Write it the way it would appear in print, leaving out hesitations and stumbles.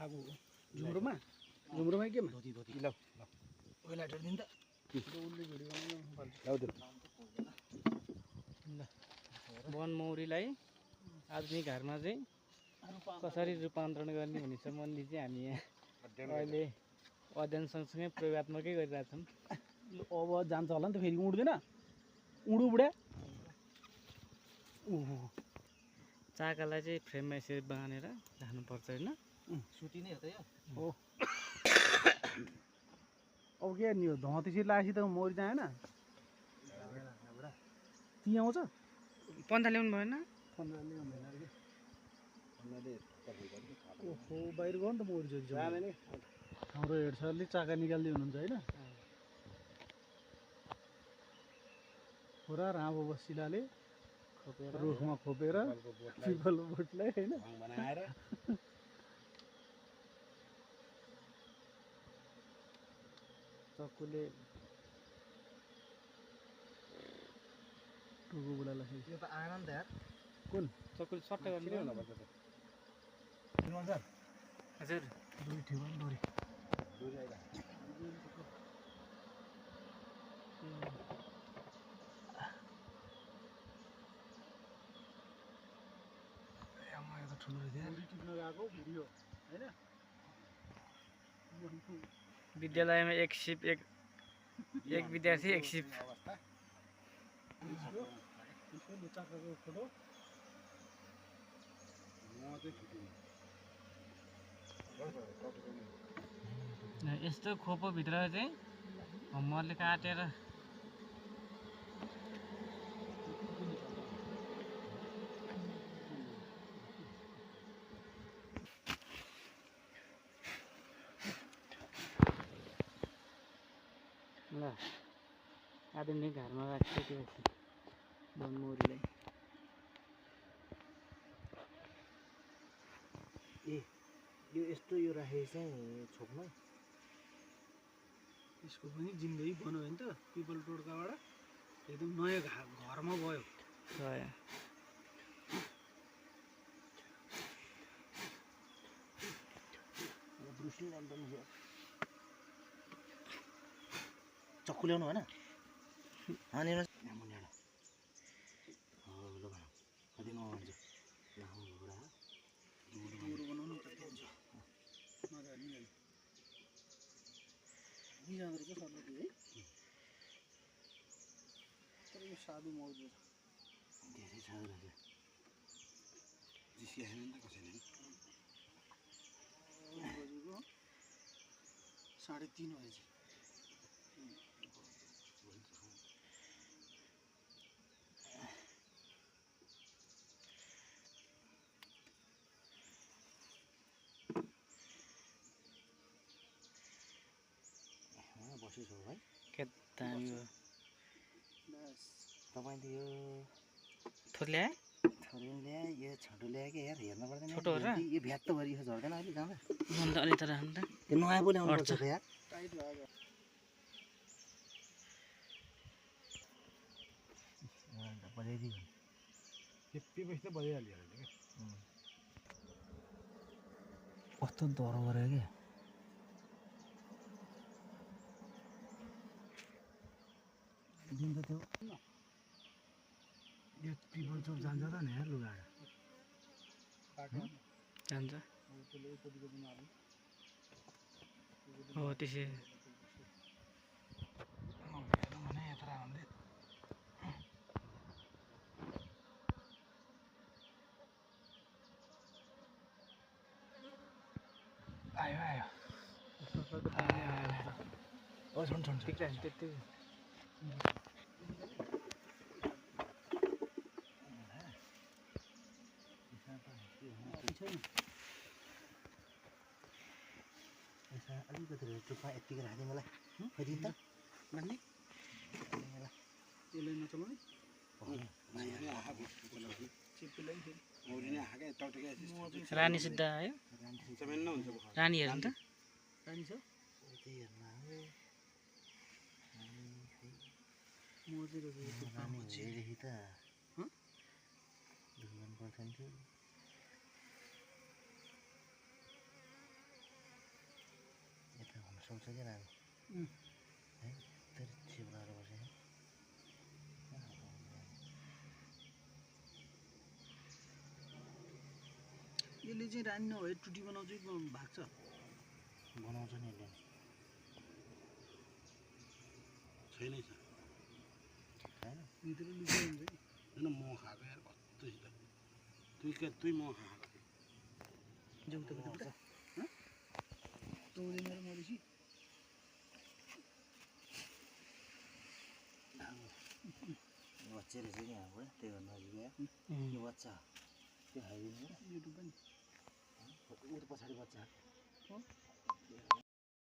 आगो झुम्रोमा केमा धोती ल लाइटर दिन्छ वनमौरीलाई आधुनिक घरमा चाहिँ कसरी रूपान्तरण गर्ने भन्ने सम्बन्धी चाहिँ हामी यहाँ अहिले अध्ययन सँगसँगै प्रयोगत्मकै गरिरहेछौँ। अब जान्छ होला नि त फेरि उड्दैन उडु बुढा चाकालाई चाहिँ फ्रेममा यसरी बाँधेर राख्नुपर्छ होइन सुतिने हो त यो हो अब के नि धँ त्यसरी लगाएपछि त मौरी त आएन ती आउँछ पन्था ल्याउनु भएन ओहो बाहिर गयो नि त मौरी जति हाम्रो हेड सरले चाका निकाल्दै हुनुहुन्छ होइन पुरा रामो बसिलाले रुखमा खोपेर पिपलको बोटलाई होइन बनाएर चक्कुले टुकु बुढालाई यो त आनन्द यार कुन चक्कुले सट्टा गर्नु हजुर दुई ठिउ डोरी ठुलो टिप्न गएको भिडियो होइन विद्यालयमा एक सिप एक विद्यार्थी एक सिप फोटो यस्तो खोपोभित्र चाहिँ मरले काटेर ल आधुनिक घरमा राखिसकेपछि वनमौरीलाई ए यो यस्तो यो राखेको चाहिँ छोपमा यसको पनि जिन्दगी बन्यो भने त पिपल टोड्काबाट एकदम नयाँ घरमा गयो चक्कु ल्याउनु भएन साधु मौज धेरै साधु रहेछ जिसिआएन नि त कसैले 3:30 बजे बसेछ भाइ के दामी हो तपाईँ त यो थोर्ले यो छोटो ल्यायो कि यार हेर्न पर्दैन छोटो हो र यो भ्यात त भरि झर्दैन अहिले जाँदा मन त अलि त राख्नु त त्यो नयाँ पो ल्याउनु पर्छ यार टाइट भयो बजाइदियो त्यति त बजाइहाल्यो क्या कस्तो डह्रो गऱ्यो क्या दिन त त्यो यो पिपल चोप जान्छ त नि यार लुगा जान्छ हो त्यसै आयो आयो ओ सुन त्यति अलिकति टुप्पा यतिको राख्ने मलाई खोइदिनु त मान्ने यसलाई नचलाउने रानी सिद्ध आयो रानी हेर्नु त रानी छ रानी बल्छन्थ्यो यता हुन सक्छ क्या राम है तर छिप लगाएर बसेँ यसले चाहिँ रानी नभए टुटी बनाउँछ कि भाग्छ बनाउँछ नि यसले छैनै छ होइन भित्र लुकेर हुन्छ कि होइन म खाएको यार कस्तो तुई म खाएको जाउँ त कता तौँदैन र मधेसी बच्चे रहेछ कि यहाँबाट त्यही भएर नजिक आयो यो बच्चा त्यो खाइदिनु युट्युब पनि ऊ त पछाडि बच्चा हो